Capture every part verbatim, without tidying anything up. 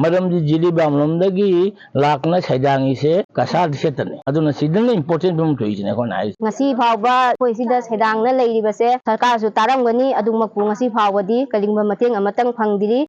ꯃꯔꯝꯗꯤ ꯖꯤꯔꯤꯕꯥꯝ ꯂꯣꯝꯗꯒꯤ ꯂꯥꯛꯇꯨꯅ ꯁꯩꯗꯥꯡꯉꯤꯁꯦ ꯀꯁꯥꯔ ꯗꯤꯁꯇ꯭ꯔꯤꯛꯇꯅꯤ꯫ ꯑꯗꯨꯅ ꯁꯤꯗꯅ ꯏꯝꯄꯣꯔꯇꯦꯟ ꯐꯤꯕꯝ ꯊꯣꯛꯏꯁꯤꯅꯦ ꯑꯩꯈꯣꯏꯅ ꯍꯥꯏꯔꯤꯁꯦ꯫ ꯉꯁꯤ ꯐꯥꯎꯕ ꯑꯩꯈꯣꯏ ꯁꯤꯗ ꯁꯩꯗꯥꯡꯅ ꯂꯩꯔꯤꯕꯁꯦ ꯁꯔꯀꯥꯔꯁꯨ ꯇꯥꯔꯝꯒꯅꯤ, ꯑꯗꯨꯃꯛꯄꯨ ꯉꯁꯤ ꯐꯥꯎꯕꯗꯤ ꯀꯔꯤꯒꯨꯝꯕ ꯃꯇꯦꯡ ꯑꯃꯇꯪ ꯐꯪꯗ꯭ꯔꯤ꯫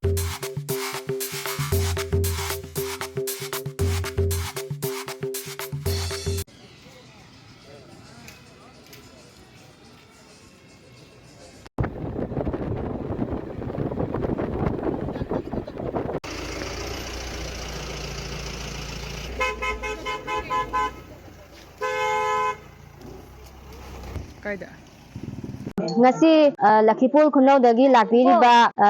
ꯀꯥꯏꯗ? ꯉꯁꯤ, ꯑ, ꯂꯈꯤꯄꯨꯔ ꯈꯨꯅꯧꯗꯒꯤ ꯂꯥꯛꯄꯤꯔꯤꯕ, ꯑ,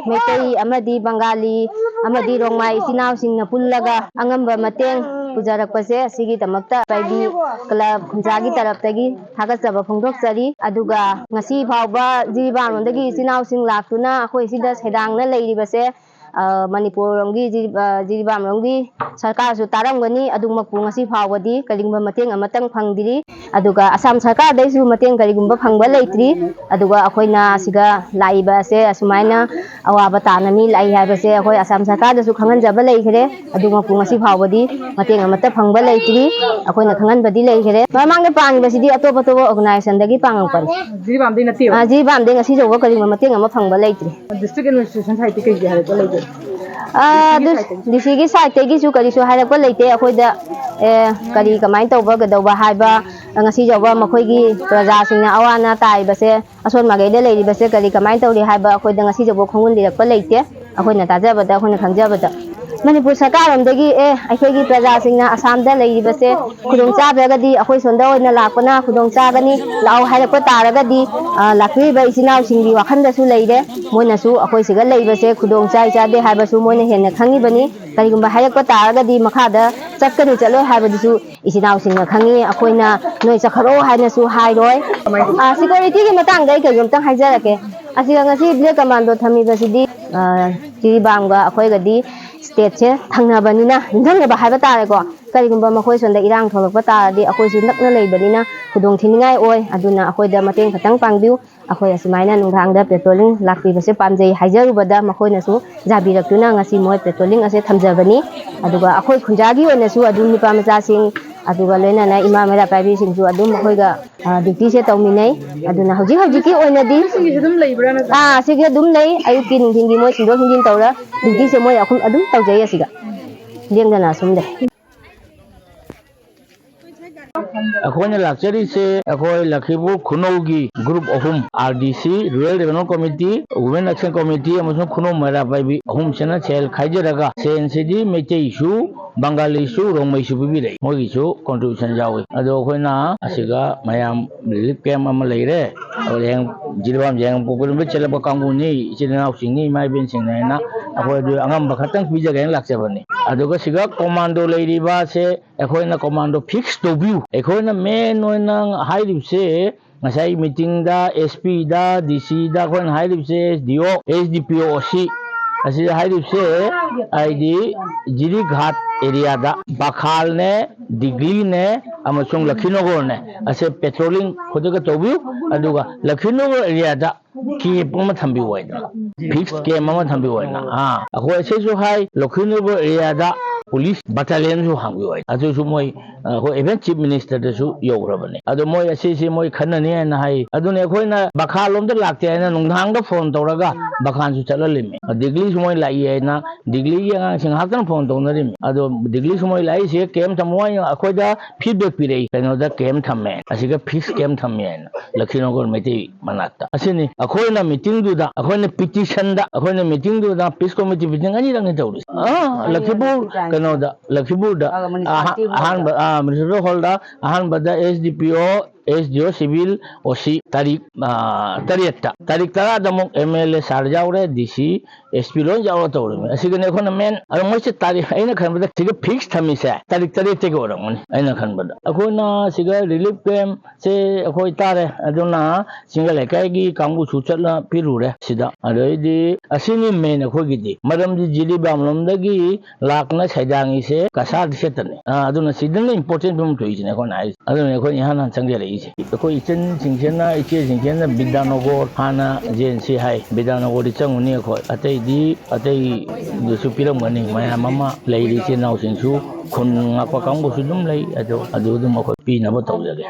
ꯃꯩꯇꯩ ꯑꯃꯗꯤ ꯕꯪꯒꯥꯂꯤ ꯑꯃꯗꯤ ꯔꯣꯡꯃꯥꯏ ꯏꯆꯤꯟ ꯏꯅꯥꯎꯁꯤꯡꯅ ꯄꯨꯜꯂꯒ ꯑꯉꯝꯕ ꯃꯇꯦꯡ ꯄꯨꯖꯔꯛꯄꯁꯦ, ꯑꯁꯤꯒꯤꯗꯃꯛꯇ ꯄꯥꯏꯕꯤ ꯀ꯭ꯂꯕ ꯈꯨꯟꯖꯥꯒꯤ ꯇꯔꯞꯇꯒꯤ ꯊꯥꯒꯠꯆꯕ ꯐꯣꯡꯗꯣꯛꯆꯔꯤ꯫ ꯑꯗꯨꯒ ꯉꯁꯤ ꯐꯥꯎꯕ ꯖꯤꯔꯤꯕꯥꯝꯂꯣꯝꯗꯒꯤ ꯏꯆꯤꯟ ꯏꯅꯥꯎꯁꯤꯡ ꯂꯥꯛꯇꯨꯅ ꯑꯩꯈꯣꯏ ꯁꯤꯗ ꯁꯩꯗꯥꯡꯅ ꯂꯩꯔꯤꯕꯁꯦ, ꯑ, ꯃꯅꯤꯄꯨꯔꯔꯣꯝꯒꯤ ꯖꯤꯔꯤ-, ꯑ, ꯖꯤꯔꯤꯕꯥꯝꯂꯣꯝꯒꯤ ꯁꯔꯀꯥꯔꯁꯨ ꯇꯥꯔꯝꯒꯅꯤ, ꯑꯗꯨꯃꯛꯄꯨ ꯉꯁꯤ ꯐꯥꯎꯕꯗꯤ ꯀꯔꯤꯒꯨꯝꯕ ꯃꯇꯦꯡ ꯑꯃꯇꯪ ꯐꯪꯗ꯭ꯔꯤ꯫ ꯑꯗꯨꯒ ꯑꯁꯥꯝ ꯁꯔꯀꯥꯔꯗꯩꯁꯨ ꯃꯇꯦꯡ ꯀꯔꯤꯒꯨꯝꯕ ꯐꯪꯕ ꯂꯩꯇ꯭ꯔꯤ꯫ ꯑꯗꯨꯒ ꯑꯩꯈꯣꯏꯅ ꯁꯤꯗ ꯂꯥꯛꯏꯕ ꯑꯁꯦ ꯑꯁꯨꯃꯥꯏꯅ ꯑꯋꯥꯕ ꯇꯥꯅ ꯃꯤ ꯂꯥꯛꯏ ꯍꯥꯏꯕꯁꯦ ꯑꯩꯈꯣꯏ ꯑꯁꯥꯝ ꯁꯔꯀꯥꯔꯗꯁꯨ ꯈꯪꯍꯟꯖꯕ ꯂꯩꯈ꯭ꯔꯦ꯫ ꯑꯗꯨꯃꯛꯄꯨ ꯉꯁꯤ ꯐꯥꯎꯕꯗꯤ ꯃꯇꯦꯡ ꯑꯃꯠꯇ ꯐꯪꯕ ꯂꯩꯇ꯭ꯔꯤ꯫ ꯑꯩꯈꯣꯏꯅ ꯈꯪꯍꯟꯕꯗꯤ ꯂꯩꯈ꯭ꯔꯦ꯫ ꯃꯃꯥꯡꯗ ꯄꯥꯡꯉꯤꯕꯁꯤꯗꯤ ꯑꯇꯣꯞ ꯑꯇꯣꯞꯄ ꯑꯣꯔꯒꯅꯥꯏꯖꯦꯁꯟꯗꯒꯤ ꯄꯥꯡꯉꯛꯄꯅꯤ꯫ ꯖꯤꯔꯤꯕꯥꯝꯗꯒꯤ ꯅꯠꯇꯦꯕ? ꯑꯥ, ꯖꯤꯔꯤꯕꯥꯝꯗꯒꯤ ꯉꯁꯤ ꯐꯥꯎꯕ ꯀꯔꯤꯒꯨꯝꯕ ꯃꯇꯦꯡ ꯑꯃ ꯐꯪꯕ ꯂꯩꯇ꯭ꯔꯤ꯫ ꯗꯤꯁꯇ꯭ꯔꯤꯛ ꯑꯦꯗꯃꯤꯅꯤꯁꯇ꯭ꯔꯦꯁꯟ ꯁꯥꯏꯠꯇꯤ ꯀꯩꯒꯤ ꯍꯥꯏꯔꯛꯄ ꯂꯩꯒꯦ? ꯑꯥ, ꯗꯤ ꯁꯤꯒꯤ ꯁꯥꯏꯠꯇꯒꯤꯁꯨ ꯀꯔꯤꯁꯨ ꯍꯥꯏꯔꯛꯄ ꯂꯩꯇꯦ ꯑꯩꯈꯣꯏꯗ꯫ ꯑꯦ, ꯀꯔꯤ ꯀꯃꯥꯏꯅ ꯇꯧꯕ ꯀꯩꯗꯧꯕ ꯍꯥꯏꯕ, ꯉꯁꯤ ꯐꯥꯎꯕ ꯃꯈꯣꯏꯒꯤ ꯄ꯭ꯔꯖꯥꯁꯤꯡꯅ ꯑꯋꯥ ꯑꯅꯥ ꯇꯥꯔꯤꯕꯁꯦ, ꯑꯁꯣꯟ ꯃꯥꯏꯀꯩꯗ ꯂꯩꯔꯤꯕꯁꯦ ꯀꯔꯤ ꯀꯃꯥꯏꯅ ꯇꯧꯔꯤ ꯍꯥꯏꯕ ꯑꯩꯈꯣꯏꯗ ꯉꯁꯤ ꯐꯥꯎꯕ ꯈꯪꯍꯟꯕꯤꯔꯛꯄ ꯂꯩꯇꯦ꯫ ꯑꯩꯈꯣꯏꯅ ꯇꯥꯖꯕꯗ, ꯑꯩꯈꯣꯏꯅ ꯈꯪꯖꯕꯗ ꯃꯅꯤꯄꯨꯔ ꯁꯔꯀꯥꯔꯔꯣꯝꯗꯒꯤ, "ꯑꯦ, ꯑꯩꯈꯣꯏꯒꯤ ꯄ꯭ꯔꯖꯥꯁꯤꯡꯅ ꯑꯁꯥꯝꯗ ꯂꯩꯔꯤꯕꯁꯦ ꯈꯨꯗꯣꯡ ꯆꯥꯗ꯭ꯔꯒꯗꯤ ꯑꯩꯈꯣꯏ ꯁꯣꯝꯗ ꯑꯣꯏꯅ ꯂꯥꯛꯄꯅ ꯈꯨꯗꯣꯡ ꯆꯥꯒꯅꯤ, ꯂꯥꯛꯑꯣ" ꯍꯥꯏꯔꯛꯄ ꯇꯥꯔꯒꯗꯤ, ꯑ, ꯂꯥꯛꯄꯤꯔꯤꯕ ꯏꯆꯤꯟ ꯏꯅꯥꯎꯁꯤꯡꯒꯤ ꯋꯥꯈꯜꯗꯁꯨ ꯂꯩꯔꯦ꯫ ꯃꯣꯏꯅꯁꯨ ꯑꯩꯈꯣꯏ ꯁꯤꯗ ꯂꯩꯕꯁꯦ ꯈꯨꯗꯣꯡ ꯆꯥꯏ ꯆꯥꯗꯦ ꯍꯥꯏꯕꯁꯨ ꯃꯣꯏꯅ ꯍꯦꯟꯅ ꯈꯪꯉꯤꯕꯅꯤ꯫ ꯀꯔꯤꯒꯨꯝꯕ ꯍꯥꯏꯔꯛꯄ ꯇꯥꯔꯒꯗꯤ ꯃꯈꯥꯗ ꯆꯠꯀꯅꯤ ꯆꯠꯂꯣꯏ ꯍꯥꯏꯕꯗꯨꯁꯨ ꯏꯆꯤꯟ ꯏꯅꯥꯎꯁꯤꯡꯅ ꯈꯪꯉꯤ꯫ ꯑꯩꯈꯣꯏꯅ "ꯅꯣꯏ ꯆꯠꯈ꯭ꯔꯣ" ꯍꯥꯏꯅꯁꯨ ꯍꯥꯏꯔꯣꯏ꯫ ꯑ, ꯁꯦꯀ꯭ꯌꯨꯔꯤꯇꯤꯒꯤ ꯃꯇꯥꯡꯗ ꯑꯩ ꯀꯔꯤꯒꯨꯝꯇꯪ ꯍꯥꯏꯖꯔꯛꯀꯦ꯫ ꯑꯁꯤꯒ ꯉꯁꯤ ꯕ꯭ꯂꯦꯛ ꯀꯃꯥꯟꯗꯣ ꯊꯝꯃꯤꯕꯁꯤꯗꯤ, ꯑ, ꯖꯤꯔꯤꯕꯥꯝꯒ ꯑꯩꯈꯣꯏꯒꯗꯤ ꯁ꯭ꯇꯦꯠꯁꯦ ꯊꯪꯅꯕꯅꯤꯅ, ꯌꯨꯝꯊꯪꯅꯕ ꯍꯥꯏꯕ ꯇꯥꯔꯦꯀꯣ꯫ ꯀꯔꯤꯒꯨꯝꯕ ꯃꯈꯣꯏ ꯁꯣꯝꯗ ꯏꯔꯥꯡ ꯊꯣꯛꯂꯛꯄ ꯇꯥꯔꯗꯤ ꯑꯩꯈꯣꯏꯁꯨ ꯅꯛꯅ ꯂꯩꯕꯅꯤꯅ ꯈꯨꯗꯣꯡ ꯊꯤꯅꯤꯡꯉꯥꯏ ꯑꯣꯏ꯫ ꯑꯗꯨꯅ ꯑꯩꯈꯣꯏꯗ ꯃꯇꯦꯡ ꯈꯛꯇꯪ ꯄꯥꯡꯕꯤꯌꯨ꯫ ꯑꯩꯈꯣꯏ ꯑꯁꯨꯃꯥꯏꯅ ꯅꯨꯡꯗꯥꯡꯗ ꯄꯦꯇ꯭ꯔꯣꯂꯤꯡ ꯂꯥꯛꯄꯤꯕꯁꯦ ꯄꯥꯝꯖꯩ ꯍꯥꯏꯖꯔꯨꯕꯗ ꯃꯈꯣꯏꯅꯁꯨ ꯌꯥꯕꯤꯔꯛꯇꯨꯅ ꯉꯁꯤ ꯃꯣꯏ ꯄꯦꯇ꯭ꯔꯣꯂꯤꯡ ꯑꯁꯦ ꯊꯝꯖꯕꯅꯤ꯫ ꯑꯗꯨꯒ ꯑꯩꯈꯣꯏ ꯈꯨꯟꯖꯥꯒꯤ ꯑꯣꯏꯅꯁꯨ ꯑꯗꯨꯝ ꯅꯨꯄꯥ ꯃꯆꯥꯁꯤꯡ, ꯑꯗꯨꯒ ꯂꯣꯏꯅꯅ ꯏꯃꯥ ꯃꯩꯔꯥ ꯄꯥꯏꯕꯤꯁꯤꯡꯁꯨ ꯑꯗꯨꯝ ꯃꯈꯣꯏꯒ, ꯑ, ꯗ꯭ꯌꯨꯇꯤꯁꯦ ꯇꯧꯃꯤꯟꯅꯩ꯫ ꯑꯗꯨꯅ ꯍꯧꯖꯤꯛ ꯍꯧꯖꯤꯛꯀꯤ ꯑꯣꯏꯅꯗꯤ, ꯅꯨꯄꯤꯁꯤꯡꯒꯤꯁꯨ ꯑꯗꯨꯝ ꯂꯩꯕ꯭ꯔꯥ, ꯅꯠꯇ꯭ꯔꯒ? ꯑꯥ, ꯁꯤꯒꯤ ꯑꯗꯨꯝ ꯂꯩ꯫ ꯑꯌꯨꯛꯀꯤ, ꯅꯨꯡꯊꯤꯟꯒꯤ ꯃꯣꯏ ꯁꯤꯟꯗꯣꯛ ꯁꯤꯟꯖꯤꯟ ꯇꯧꯔ ꯗ꯭ꯌꯨꯇꯤꯁꯦ ꯃꯣꯏ ꯑꯍꯨꯝ ꯑꯗꯨꯝ ꯇꯧꯖꯩ ꯑꯁꯤꯒ꯫ ꯂꯦꯡꯗꯅ ꯑꯁꯨꯝ ꯂꯩ꯫ ꯑꯩꯈꯣꯏꯅ ꯂꯥꯛꯆꯔꯤꯁꯦ ꯑꯩꯈꯣꯏ ꯂꯈꯤꯄꯨꯔ ꯈꯨꯅꯧꯒꯤ ꯒ꯭ꯔꯨꯞ ꯑꯍꯨꯝ, ꯑꯥꯔ ꯗꯤ ꯁꯤ, rural development committee, women action committee ꯑꯃꯁꯨꯡ ꯈꯨꯅꯧ ꯃꯩꯔꯥ ꯄꯥꯏꯕꯤ ꯑꯍꯨꯝꯁꯤꯅ ꯁꯦꯜ ꯈꯥꯏꯖꯔꯒ ꯁꯦꯜꯁꯤꯗꯤ ꯃꯩꯇꯩꯁꯨ, ꯕꯪꯒꯥꯂꯤꯁꯨ, ꯔꯣꯡꯃꯩꯁꯨ ꯄꯤꯕꯤꯔꯛꯏ꯫ ꯃꯣꯏꯒꯤꯁꯨ ꯀꯣꯟꯇ꯭ꯔꯤꯕ꯭ꯌꯨꯁꯟ ꯌꯥꯎꯏ꯫ ꯑꯗꯣ ꯑꯩꯈꯣꯏꯅ ꯑꯁꯤꯒ ꯃꯌꯥꯝ ꯔꯤꯂꯤꯐ ꯀꯦꯝꯞ ꯑꯃ ꯂꯩꯔꯦ꯫ ꯑꯗꯨ ꯍꯌꯦꯡ ꯖꯤꯔꯤꯕꯥꯝ ꯌꯥꯏꯉꯪꯄꯣꯛꯄꯤꯔꯣꯝꯗ ꯆꯦꯜꯂꯛꯄ ꯀꯥꯡꯕꯨꯅꯤ, ꯏꯆꯤꯜ ꯏꯅꯥꯎꯁꯤꯡꯅꯤ, ꯏꯃꯥ ꯏꯕꯦꯟꯁꯤꯡꯅꯤ ꯍꯥꯏꯅ ꯑꯩꯈꯣꯏ ꯑꯗꯨ ꯑꯉꯝꯕ ꯈꯛꯇꯪ ꯄꯤꯖꯒꯦꯅ ꯂꯥꯛꯆꯕꯅꯤ꯫ ꯑꯗꯨꯒ ꯁꯤꯒ ꯀꯣꯃꯥꯟꯗꯣ ꯂꯩꯔꯤꯕꯁꯦ ꯑꯩꯈꯣꯏꯅ ꯀꯣꯃꯥꯟꯗꯣ ꯐꯤꯛꯁ ꯇꯧꯕꯤꯌꯨ꯫ ꯑꯩꯈꯣꯏꯅ ꯃꯦꯟ ꯑꯣꯏꯅ ꯍꯥꯏꯔꯤꯕꯁꯦ ꯉꯁꯥꯏ ꯃꯤꯇꯤꯡꯗ ꯑꯦꯁ ꯄꯤꯗ, ꯗꯤ ꯁꯤꯗ ꯑꯩꯈꯣꯏꯅ ꯍꯥꯏꯔꯤꯕꯁꯦ ꯑꯦꯁ ꯗꯤ ꯑꯣ, ꯑꯦꯁ ꯗꯤ ꯄꯤ ꯑꯣ ꯑꯁꯤ, ꯑꯁꯤꯗ ꯍꯥꯏꯔꯤꯕꯁꯦ ꯍꯥꯏꯗꯤ ꯖꯤꯔꯤꯘꯥꯠ ꯑꯦꯔꯤꯌꯥꯗ ꯕꯈꯥꯜꯅꯦ, ꯗꯤꯒ꯭ꯂꯤꯅꯦ ꯑꯃꯁꯨꯡ ꯂꯈꯤꯅꯣꯒꯔꯅꯦ ꯑꯁꯦ ꯄꯦꯇ꯭ꯔꯣꯂꯤꯡ ꯈꯨꯗꯛꯇ ꯇꯧꯕꯤꯌꯨ꯫ ꯑꯗꯨꯒ ꯂꯈꯤꯅꯣꯒꯔ ꯑꯦꯔꯤꯌꯥꯗ ꯀꯦꯝꯞ ꯑꯃ ꯊꯝꯕꯤꯌꯨ ꯍꯥꯏꯗꯅ, ꯐꯤꯛꯁ ꯀꯦꯝꯞ ꯑꯃ ꯊꯝꯕꯤꯌꯨ ꯍꯥꯏꯗꯅ꯫ ꯑꯥ, ꯑꯩꯈꯣꯏ ꯑꯁꯤꯁꯨ ꯍꯥꯏ, ꯂꯈꯤꯅꯣꯒꯔ ꯑꯦꯔꯤꯌꯥꯗ ꯄꯨꯂꯤꯁ ꯕꯠꯇꯥꯂꯤꯌꯟꯁꯨ ꯍꯥꯡꯕꯤꯌꯨ ꯍꯥꯏ꯫ ꯑꯗꯨꯁꯨ ꯃꯣꯏ, ꯑꯩꯈꯣꯏ ꯏꯚꯦꯟ ꯆꯤꯐ ꯃꯤꯅꯤꯁꯇꯔꯗꯁꯨ ꯌꯧꯈ꯭ꯔꯕꯅꯦ꯫ ꯑꯗꯣ ꯃꯣꯏ ꯑꯁꯤꯁꯤ ꯃꯣꯏ ꯈꯟꯅꯅꯤ ꯍꯥꯏꯅ ꯍꯥꯏ꯫ ꯑꯗꯨꯅ ꯑꯩꯈꯣꯏꯅ ꯕꯈꯥꯜꯂꯣꯝꯗ ꯂꯥꯛꯇꯦ ꯍꯥꯏꯅ ꯅꯨꯡꯗꯥꯡꯗ ꯐꯣꯟ ꯇꯧꯔꯒ ꯕꯈꯥꯜꯁꯨ ꯆꯠꯍꯜꯂꯤꯃꯤ꯫ ꯗꯤꯒ꯭ꯂꯤꯁꯨ ꯃꯣꯏ ꯂꯥꯛꯏ ꯍꯥꯏꯅ ꯗꯤꯒ꯭ꯂꯤꯒꯤ ꯑꯉꯥꯡꯁꯤꯡ ꯉꯥꯏꯍꯥꯛꯇꯪ ꯐꯣꯟ ꯇꯧꯅꯔꯤꯃꯤ꯫ ꯑꯗꯣ ꯗꯤꯒ꯭ꯂꯤꯁꯨ ꯃꯣꯏ ꯂꯥꯛꯏꯁꯦ ꯀꯦꯝꯞ ꯊꯝꯃꯣ ꯍꯥꯏꯅ ꯑꯩꯈꯣꯏꯗ ꯐꯤꯗꯕꯦꯛ ꯄꯤꯔꯛꯏ, ꯀꯩꯅꯣꯗ ꯀꯦꯝꯞ ꯊꯝꯃꯦ, ꯑꯁꯤꯒ ꯐꯤꯛꯁ ꯀꯦꯝꯞ ꯊꯝꯃꯦ ꯍꯥꯏꯅ꯫ ꯂꯈꯤꯅꯣꯒꯔ ꯃꯩꯇꯩ ꯃꯅꯥꯛꯇ꯫ ꯑꯁꯤꯅꯤ ꯑꯩꯈꯣꯏꯅ ꯃꯤꯇꯤꯡꯗꯨꯗ, ꯑꯩꯈꯣꯏꯅ ꯄꯤꯇꯤꯁꯟꯗ, ꯑꯩꯈꯣꯏꯅ ꯃꯤꯇꯤꯡꯗꯨꯗ ꯄꯤꯁ ꯀꯣꯃꯤꯇꯤ ꯃꯤꯇꯤꯡ ꯑꯅꯤꯔꯛꯅꯤ ꯇꯧꯔꯤꯁꯦ꯫ ꯑꯥ, ꯂꯈꯤꯄꯨꯔ ꯀꯩꯅꯣꯗ, ꯂꯈꯤꯄꯨꯔꯗ ꯑꯥ, ꯃꯨꯅꯤꯁꯤꯄꯥꯂꯤꯇꯤ ꯑꯍꯥ-, ꯍꯣꯜꯗ꯫ ꯑꯍꯥꯟꯕ, ꯑꯥ, ꯃꯨꯅꯤꯁꯤꯄꯥꯂꯤꯇꯤ ꯍꯣꯜꯗ ꯑꯍꯥꯟꯕꯗ ꯑꯦꯁ ꯗꯤ ꯄꯤ ꯑꯣ, ꯑꯦꯁ ꯗꯤ ꯑꯣ ꯁꯤꯚꯤꯜ ꯑꯣ ꯁꯤ ꯇꯥꯔꯤꯛ, ꯑ, ꯇꯔꯦꯠꯇ, ꯇꯥꯔꯤꯛ ꯇꯔꯥꯗ ꯑꯃꯨꯛ ꯑꯦꯝ ꯑꯦꯜ ꯑꯦ ꯁꯥꯔ ꯌꯥꯎꯔꯦ, ꯗꯤ ꯁꯤ, ꯑꯦꯁ ꯄꯤ ꯂꯣꯏ ꯌꯥꯎꯔ ꯇꯧꯔꯤꯃꯤ꯫ ꯑꯁꯤꯒꯅꯦ ꯑꯩꯈꯣꯏꯅ ꯃꯦꯟ, ꯑꯗꯣ ꯃꯣꯏꯁꯦ ꯇꯥꯔꯤꯛ, ꯑꯩꯅ ꯈꯟꯕꯗ ꯁꯤꯒ ꯐꯤꯛꯁ ꯊꯝꯃꯤꯁꯦ ꯇꯥꯔꯤꯛ ꯇꯔꯦꯠꯇꯒꯤ ꯑꯣꯏꯔꯝꯒꯅꯤ, ꯑꯩꯅ ꯈꯟꯕꯗ꯫ ꯑꯩꯈꯣꯏꯅ ꯁꯤꯒ ꯔꯤꯂꯤꯐ ꯀꯦꯝꯞꯁꯦ ꯑꯩꯈꯣꯏ ꯇꯥꯔꯦ, ꯑꯗꯨꯅ ꯆꯤꯡꯒ ꯂꯩꯀꯥꯏꯒꯤ ꯀꯥꯡꯕꯨꯁꯨ ꯆꯠꯂ ꯄꯤꯔꯨꯔꯦ ꯁꯤꯗ꯫ ꯑꯗꯩꯗꯤ ꯑꯁꯤꯅꯤ ꯃꯦꯟ ꯑꯩꯈꯣꯏꯒꯤꯗꯤ, ꯃꯔꯝꯗꯤ ꯖꯤꯔꯤꯕꯥꯝ ꯂꯣꯝꯗꯒꯤ ꯂꯥꯛꯅ ꯁꯩꯗꯥꯡꯉꯤꯁꯦ ꯀꯁꯥꯔ ꯗꯤꯁꯇ꯭ꯔꯤꯛꯇꯅꯤ꯫ ꯑꯥ, ꯑꯗꯨꯅ ꯁꯤꯗꯅ ꯏꯝꯄꯣꯔꯇꯦꯟ ꯐꯤꯕꯝ ꯊꯣꯛꯏꯁꯤꯅꯦ ꯑꯩꯈꯣꯏꯅ ꯍꯥꯏꯔꯤꯁꯦ꯫ ꯑꯗꯨꯅ ꯑꯩꯈꯣꯏꯅ ꯏꯍꯥꯟ ꯍꯥꯟꯅ ꯆꯪꯖꯔꯛꯏꯁꯦ꯫ ꯑꯩꯈꯣꯏ ꯏꯆꯟꯁꯤꯡꯁꯤꯅ, ꯏꯆꯦꯁꯤꯡꯁꯤꯅ ꯕꯤꯗ꯭ꯌꯥꯅꯒꯣꯔ ꯍꯥꯟꯅ ꯌꯦꯡꯁꯤ ꯍꯥꯏ꯫ ꯕꯤꯗ꯭ꯌꯥꯅꯒꯣꯔꯗꯤ ꯆꯪꯉꯨꯅꯤ ꯑꯩꯈꯣꯏ꯫ ꯑꯇꯩꯗꯤ, ꯑꯇꯩꯗꯁꯨ ꯄꯤꯔꯝꯒꯅꯤ꯫ ꯃꯌꯥꯝ ꯑꯃ ꯂꯩꯔꯤ ꯏꯆꯤꯜ ꯏꯅꯥꯎꯁꯤꯡꯁꯨ, ꯈꯨꯟ ꯉꯥꯛꯄ ꯀꯥꯡꯕꯨꯁꯨ ꯑꯗꯨꯝ ꯂꯩ꯫ ꯑꯗꯣ ꯑꯗꯨ ꯑꯗꯨꯝ ꯑꯩꯈꯣꯏ ꯄꯤꯅꯕ ꯇꯧꯖꯒꯦ꯫